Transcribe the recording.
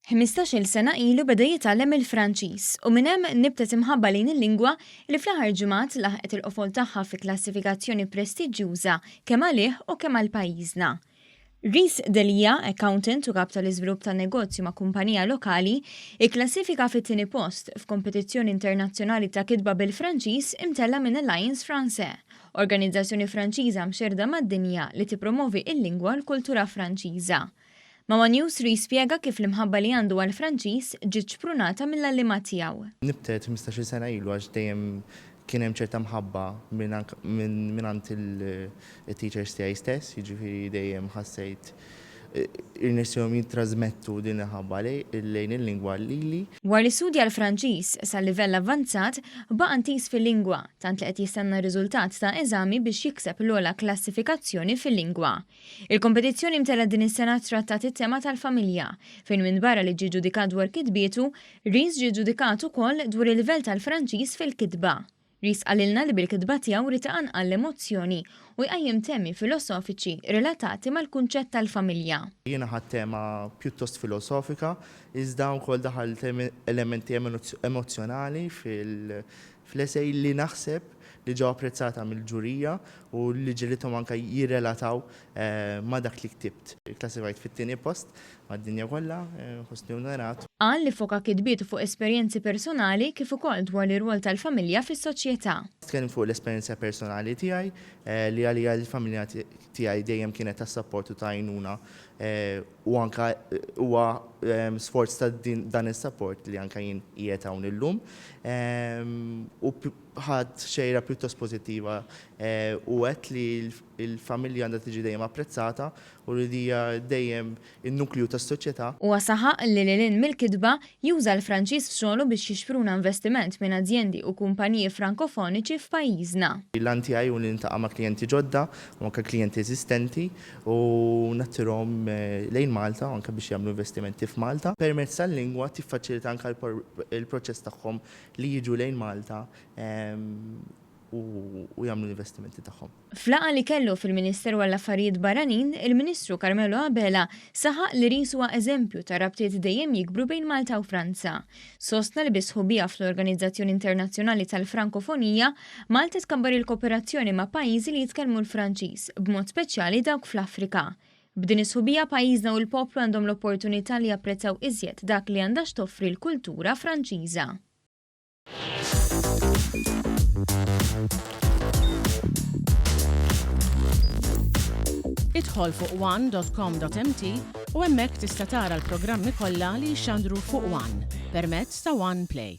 15-il sena ilu beda jitgħallem il-Franċiż u minn hemm nibtet imħabba lejn il-lingwa li fl-aħħar ġimgħat laħqet il-qofol tagħha fi klassifikazzjoni prestiġjuża kemm għalih u kemm għal pajjiżna. Rhys Delia, accountant u kap tal-iżvilupp tan-negozju ma' kumpanija lokali, ikklassifika fit-tieni post f'kompetizzjoni internazzjonali ta' kitba bil-Franċiż imtellgħa minn Alliance Français, organizzazzjoni Franċiża mxerrda mad-dinja li tippromovi l-lingwa u l-kultura Franċiża. Ma' one News Rhys spjega kif l-imħabba li għandu għall-Franċiż ġiet xprunata mill-għalliema tiegħu. Nibtet 15-il sena ilu għax dejjem kien hemm ċerta mħabba mingħand it-teachers tiegħi stess, jiġifieri dejjem ħassejt irnexxielhom jittrażmettu din il-ħabba lejn il-lingwa lili. Wara li studja l-Franċiż sal-livell avvanzat, baqa' ntiż fil-lingwa, tant li qed jistenna r-riżultat ta' eżami biex jikseb l-ogħla klassifikazzjoni fil-lingwa. Il-kompetizzjoni mtellgħa din is-sena ttrattat it-tema tal-familja, fejn minbarra li ġie ġudikat dwar kitbietu, Rhys ġie ġudikat ukoll dwar il-livell tal-Franċiż fil-kitba. Rhys qalilna li bil-kitba tiegħu ried iqanqal l-emozzjoni u jqajjem temi filosofiċi relatati mal-kunċett tal-familja. Jiena ħadt tema pjuttost filosofika, iżda wkoll daħalt elementi emozzjonali fl-essay li naħseb li ġew apprezzata mill-ġurija u li ġegħlithom anke jirrelataw ma' dak li ktibt. Ikklassifikajt fit-tieni post mad-dinja kollha, nħossni onorat. Qal li ffoka kitbietu fuq esperjenzi personali kif ukoll dwar l-irwol tal-familja fis-soċjetà. Tkellimt fuq l-esperjenza personali tiegħi li għalija l-familja tiegħi dejjem kienet ta' sapport u ta' għajnuna u anke huwa sforz ta' dan is-sapport li anke jien qiegħed hawn illum. U ħadt xejra pjuttost pożittiva u għedt li l-familja għandha tiġi dejjem apprezzata u li hija dejjem in-nukleu tas-soċjetà. Huwa saħaq li lil hinn mill-kitba, juża l-Franċiż f'xogħlu biex jixpruna investiment minn azjendi u kumpaniji Frankofoniċi f'pajjiżna. L-għan tiegħi hu li niltaqa' ma' klijenti ġodda u anke klijenti eżistenti u nattirhom lejn Malta u anke biex jagħmlu investimenti f'Malta. Permezz tal-lingwa tiffaċilita anke l-proċess tagħhom li jiġu lejn Malta u jagħmlu l-investimenti tagħhom. F'laqgħa li kellu fil-Ministeru għall-Affarijiet Barranin, il-Ministru Carmelo Abela saħaq li Ries huwa eżempju ta' rabtiet dejjem jikbru bejn Malta u Franza. Sostna li bi sħubija fl-Organizzazzjoni Internazzjonali tal-Frankofonija, Malta tkabbar il-kooperazzjoni ma' pajjiżi li jitkellmu l-Franċiż, b'mod speċjali dawk fl-Afrika. B'din is-sħubija pajjiżna u l-poplu għandhom l-opportunità li japprezzaw iżjed dak li għandha x'toffri l-kultura Franċiża. Idħol fuq one.com.mt u hemmhekk tista' tara l-programmi kollha li jixxandru fuq One permezz ta' One Play.